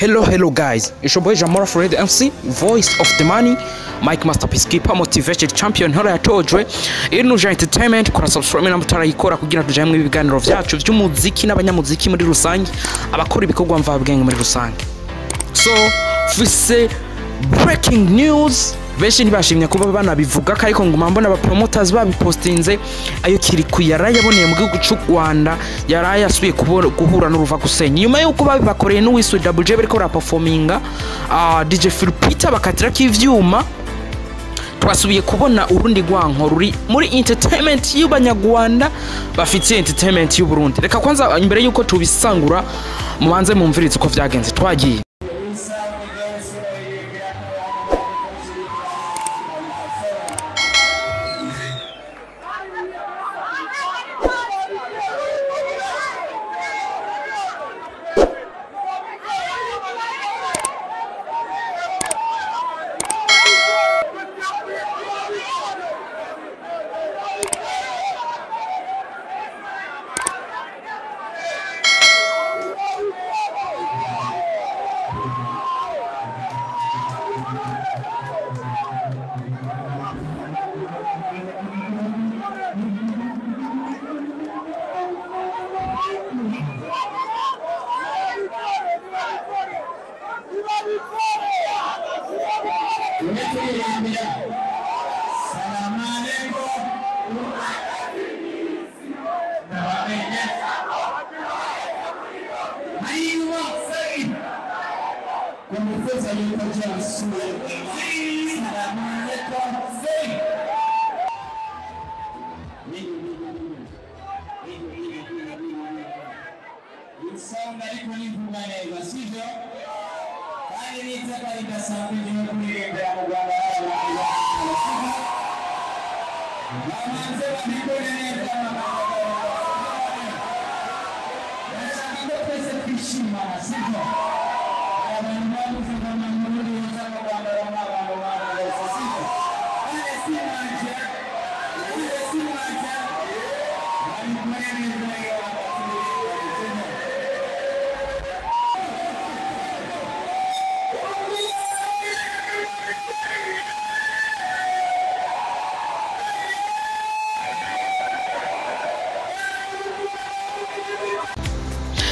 Hello, hello guys. It's your boy Jamora Fred MC, voice of the money, Mike Masterpiece Keeper, motivated champion, hora yatojwe. Inuja Entertainment, kora subscribe na mutarayikora kugira tuje hamwe ibiganiro vyacu vy'umuziki n'abanyamuziki muri rusange, abakora ibikorwa mvabwenge muri rusange. So, fise breaking news, benshi ntibashimye kuba banabivuga ariko nguma mbona aba promoters babipostinze ayo Kirikou yarayaboneye mu gihugu cy'u Rwanda, yarayasubiye guhura n'uruva gusenya nyuma yuko babibakoreye n'uwiswe Double J bariko baraperforminga DJ Phil Peter bakatira k'ivyuma. Twasubiye kubona urundi rwanko ruri muri entertainment y'Abanyarwanda bafitiye entertainment y'u Burundi. Reka kwanza imbere yuko tubisangura mubanze mumvirize uko vyagenze. Twagiye.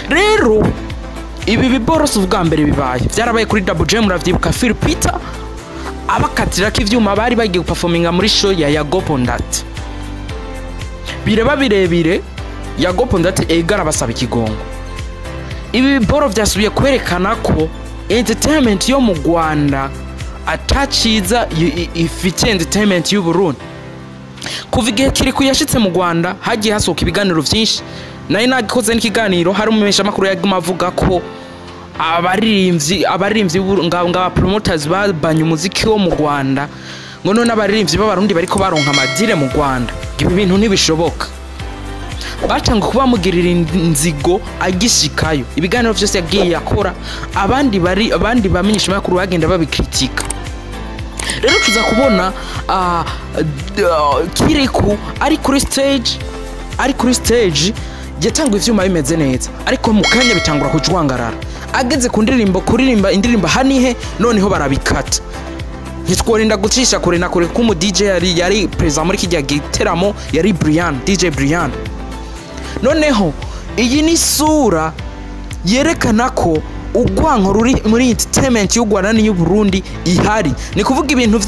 Rero ibi biboroso ubwa mbere bibaye byarabaye kuri Double J, muravyibuka Phil Peter abakatira ko ivyuma bari bagiye guperforminga muri show ya Yago Pondate. Bireba birebire Yago Pondate egara basaba ikigongo. Ibi biboro vyasubiye kwerekana ko entertainment yo mu Rwanda ataciza ifite entertainment y'u Burundi. Kuva igihe Kirikou yashitse mu Rwanda hagiye hasohoka ibiganiro vyinshi. Nari nagikoze n'ikiganiro hari umumenyesha makuru yaguma avuga ko abaririmbyi ngaba promoters babanye umuziki wo mu Rwanda, ngo none abaririmbyi b'abarundi bariko baronka amadire mu Rwanda, ibi bintu ntibishoboka. Batanga kuba mugirira inzigo agishikayo. Ibiganiro vyose yagiye yakora abandi bamenyesha makuru bagenda babikritika. Rero tuza kubona Kirikou ari kuri stage yatangwa ivyuma bimeze neza, ariko mu kanya bitangura kujwangarara. Ageze ku ndirimbo kuririmba indirimbo hanihe noneho barabikata. Ntitworinda gucisha kure na kure kuko DJ yari president muri kijya giteramo yari Brian, DJ Brian. Noneho iyi ni sura yerekana ko urwanko ruri muri entertainment y'u Rwanda n'iy'u Burundi ihari. Ni kuvuga ibintu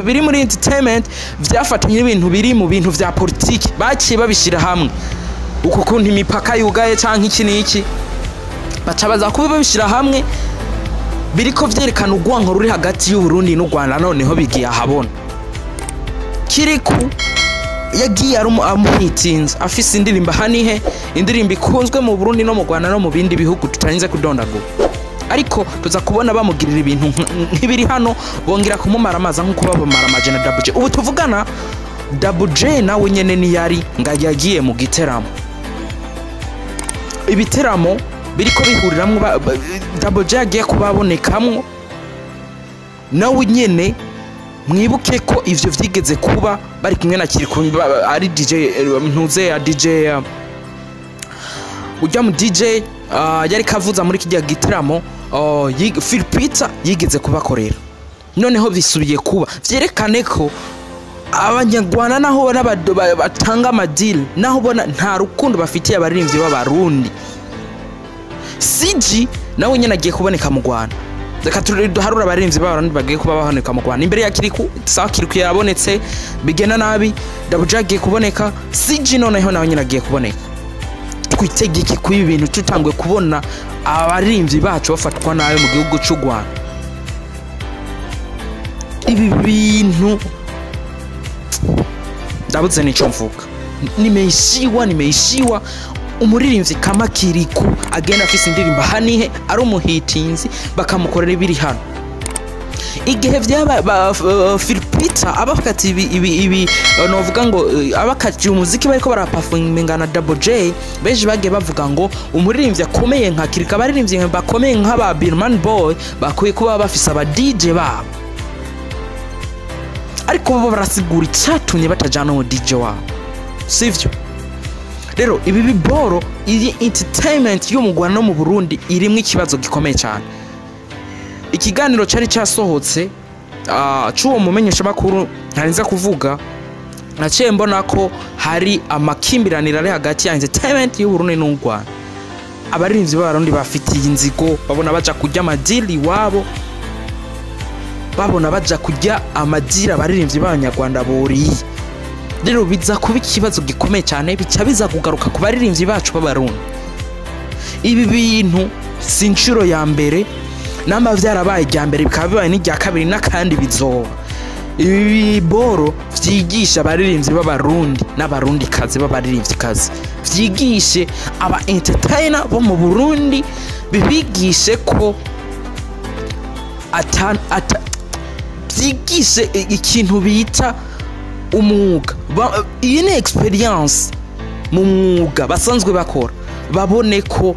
biri muri entertainment vyafatanye n'ibintu biri mu bintu vya politiki baciye babishira hamwe. Uko kuntu imipaka yugaye canke iki n'iki baca baza kuba babishira hamwe, biriko vyerekana urwanko ruri hagati y'u Burundi n'u Rwanda. Noneho bigiye ahabona. Kirikou yagiye amuhitinze afise indirimbo hanihe, indirimbo ikunzwe mu Burundi no mu Rwanda no mu bindi bihugu tutarinze kudondagura, ariko tuza kubona bamugirira ibintu nk'ibiri hano, bongera kumumara amazi nk'uko babamara amaje na Double J. Ubu tuvugana Double J nawe nyene ni yari nga yagiye mu giteramo. Ibiteramo biriko bihuriramwo Double J yagiye kubabonekamwo nawe nyene. Mwibuke ko ivyo vyigeze kuba bari kumwe na Kirikou ari DJ ntuze ya DJ ujya mu DJ yari kavuza muri kijya gitaramo Phil Peter yigeze kubakorera. Noneho bisubiye kuba, vyerekane ko Abanyarwanda naho ubona batanga ama deal, naho ubona nta rukundo bafitiye abaririmbyi b'Abarundi. CG nawe nyene agiye kuboneka mu Rwanda. Reka duharure abaririmbyi b'Abarundi bagiye kuba baboneka mu Rwanda imbere ya Kiriku. Sawa, Kiriku yarabonetse bigenda nabi, Double J agiye kuboneka, CG noneho nawe nyene agiye kuboneka. Twitegeke kuri ibi bintu, tutanguye kubona abaririmbyi bacu bafatwa nabi mu gihugu cy'u Rwanda. Ibi bintu ndabuze nico mvuga, nimeishiwa, nimeishiwa. Umuririmbyi kama Kiriku agenda afise indirimbo hanihe, ari umuhitinzi, bakamukorera ibiri hano. Igihe vyaba Phil Peter abakati ibi, novuga ngo abakati umuziki bariko baraperforminga na Double J, benshi bagiye bavuga ngo umuririmbyi akomeye nka Kiriku, abaririmbyi bakomeye nk'aba Birman Boy bakwiye kuba bafise aba DJ babo, ariko bo barasigura icyatumye batajana umu DJ wabo, sivyo? Rero ibi biboro, iyi entertainment yo mu Rwanda no mu Burundi irimwo ikibazo gikomeye cyane. Ikiganiro cyari cyasohotse c'uwo mumenyeshamakuru ntarinza kuvuga, naciye mbona ko hari amakimbiranire ari hagati ya entertainment y'u Burundi n'u Rwanda. Abaririmbyi b'Abarundi bafitiye inzigo, babona baja kurya ama deal iwabo, babona baja kurya ama deal abaririmbyi b'Abanyarwanda boriye. Rero biza kuba ikibazo gikomeye cyane, bica biza kugaruka ku baririmbyi bacu b'Abarundi. Ibi bintu si inshuro ya mbere, namba vyarabaye irya mbere, bikaba bibaye n'irya kabiri, n'akandi bizoba. Ibi biboro vyigisha abaririmbyi b'Abarundi n'Abarundikazi b'abaririmvyikazi, vyigishe aba entertainer bo mu Burundi, bibigishe ko ata byigishe ikintu bita umwuga. Iyi ni experience mu mwuga basanzwe bakora, babone ko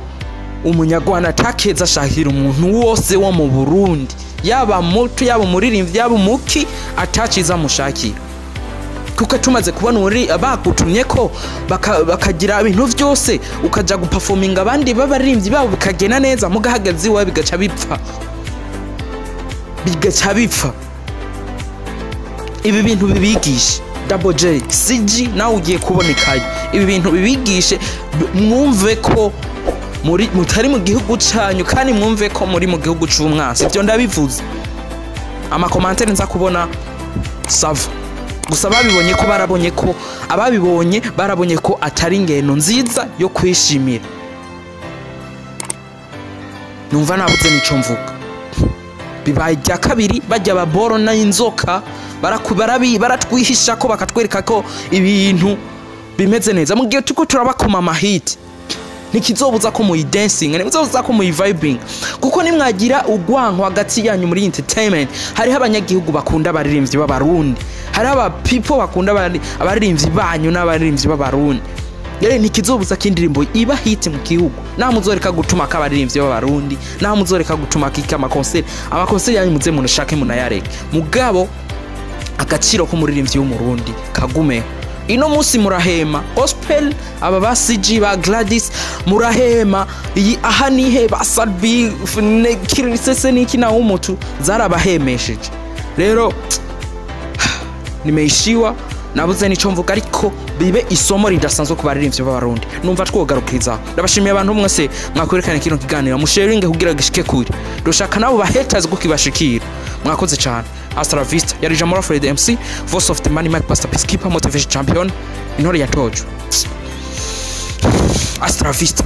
Umunyarwanda atakeza ashakira umuntu wose wo mu Burundi, yaba muto, yaba umuririmbyi, yaba umuki, ataciza amushakira, kuko tumaze kubona uri bagutumye ko bakagira ibintu byose, ukaja guperforminga abandi b'abaririmbyi babo bikagenda neza, mugahagaze iwawe bigaca bipfa, bigaca bipfa. Ibi bintu bibigishe. Double J, CG nawe ugiye kubonekayo, ibi bintu bibigishe, mwumve ko muri mutari mu gihugu canyu, kandi mwumve ko muri mu gihugu c'umwansi. Ibyo ndabivuze, ama commentaires nza kubona ça va. Gusa babibonye ko barabonye ko ababibonye barabonye ko atari ingendo nziza yo kwishimira. Numva nabuze nico mvuga. Bibaye irya kabiri, bajya baboro n'inzoka baratwihisha ko bakatwereka ko ibintu bimeze neza mu gihe turiko turabakoma ama hit. Ntikizobuza ko muyi dancing, ntikizobuza ko muyi vibing, kuko nimwagira ugwanko hagati yanyu muri entertainment, hariho abanyagihugu bakunda abaririmbyi b'Abarundi, hariho aba people bakunda abaririmbyi banyu n'abaririmbyi b'Abarundi. Rero ntikizobuza ko indirimbo iba hit mu gihugu, naho muzoreka gutuma ko abaririmbyi b'Abarundi, naho muzoreka gutuma ko ama concert, ama concert yanyu muze munashake munayareke, mugabo agaciro k'umuririmbyi w'Umurundi kagumeho. Ino munsi murahema gospel, aba ba CG, ba Gladys, murahema iyi aha nihe, ba Salbi kirisese niki na umutu zarabahemesheje. Rero nimeishiwa, nabuze nico mvuga, ariko bibe isomo ridasanzwe ku baririmbyi b'Abarundi. Numva twogarukiriza. Ndabashimiye abantu mwese mwakwerekana kino kiganiro, musharinge kugira gishike kure, dushaka nabo ba haters ko kibashikira. Mwakoze cyane. Hasta la vista. Yari Jamora Fred MC, voice of the money, Mike Pastor, Peacekeeper, motivation champion, intore ya tojo. Hasta la vista.